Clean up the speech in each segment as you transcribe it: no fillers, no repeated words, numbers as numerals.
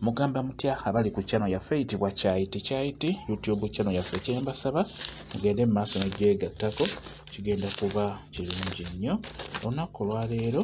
Mugamba mutya abali ku channel yaffe eyitibwa Kyayiti Kyayiti YouTube channel yaffe, kyembasaba mugende mu maaso negyegattako, kigenda kuba kirungi nnyo. Olunaku olwaleero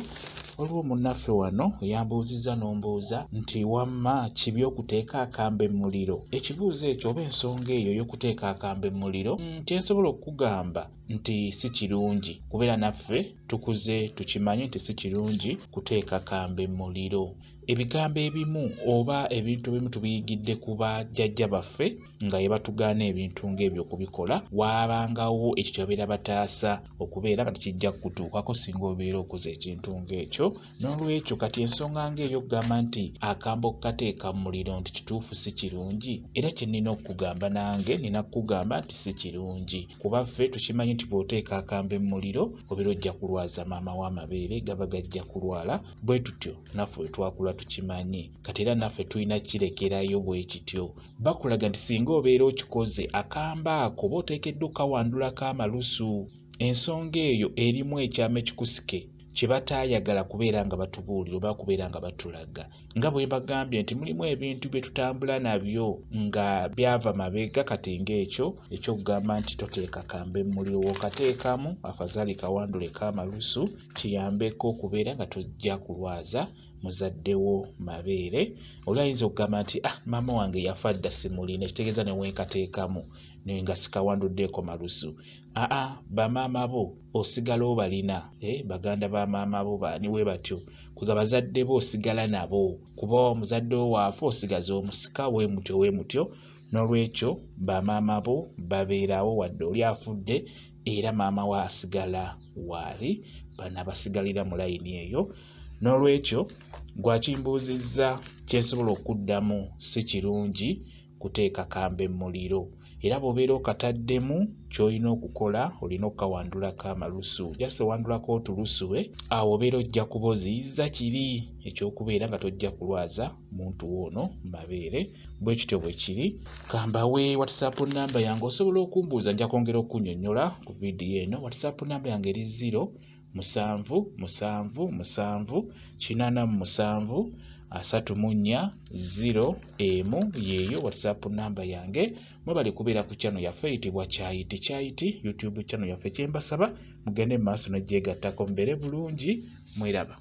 waliwo munnaffe wano eyambuuzizza n'ombuuza nti wamma kibi okuteeka akambe mu muliro? Ekibuuzo ekyo oba ensonga eyo ey'okuteeka akambe mu muliro, kyensobola okukugamba nti si kirungi, kubeera naffe tukuze tukimanyi nti si kirungi kuteeka kambe mu muliro. Ebigambo ebimu oba ebintu ebimu tubiyigidde ku bajjajja baffe nga ye batugaana ebintu ng'ebyo okubikola. Waabangawo ekyo kye babeera bataasa okubeera nga tekijja kukutuukako singa obeera okoze ekintu ng'ekyo. N'olwekyo kati ensonga ng'ey'okugamba nti akambe okukateeka mu muliro nti kituufu si kirungi, era kye nnina okukugamba nange nnina kukugamba nti si kirungi, kuba ffe tukimanyi nti bw'oteeka akambe mu muliro obeera ojja kulwaza maama wo, amabeere gaba gajja kulwala. Bwe tutyo naffe bwe twakula tukimanyi, kati era naffe tulina kirekerayo bwe kityo. Bakulaga nti singa obeera okikoze akambe ako oba oteekeddwa okukawandulako amalusu. Ensonga eyo erimu ekyama ekikusike kye bataayagala kubeera nga batubuulira oba kubeera nga batulaga. Nga bwe mbagambye nti mulimu ebintu bye tutambula nabyo nga byava mabega, kati ng'ekyo eky'okugamba nti toteeka kambe mu muliro, w'okateekamu afazaali kawanduleko amalusu kiyambeko okubeera nga tojja kulwaza muzadde wo mabeere. Oli ayinza okugamba nti ah, maama wange yafa dda simulina, ekitegeeza ne wenkateekamu naye nga sikawanduddeeko malusu. Aa, bamaama bo osigala obalina, eh, baganda ba maama bo baani we batyo, kwega bazadde bo osigala nabo, kuba omuzadde wo waafa osigaza omusika we mutyo we mutyo. N'olwekyo bamaama bo babeerawo wadde oli afudde, era maama we asigala waali, bano abasigalira mu layini eyo. N'olwekyo gwakimbuuzizza, kyensobola okuddamu si kirungi kuteeka kambe mu muliro, era bw'obeera okataddemu ky'olina okukola olina okukawandulako amalusu, just owandulako otulusu awo obeera ojja kuba oziyiza kiri ekyokubeera nga tojja kulwaza muntu woono mabeere. Bwe kityo bwe kiri. Kambawe WhatsApp namba yange, osobola okumbuuza, nja kwongera okunyonyola ku vidiyo eno. WhatsApp namba yange eri 0 7 7 7 87 34 0 1, yeeyo WhatsApp namba yange. Mwebale kubeera ku channel yaffe eyitibwa Kyayiti Kyayiti YouTube channel yaffe, kyembasaba mugende mu maaso nogyegattako, mubeere bulungi, mweraba.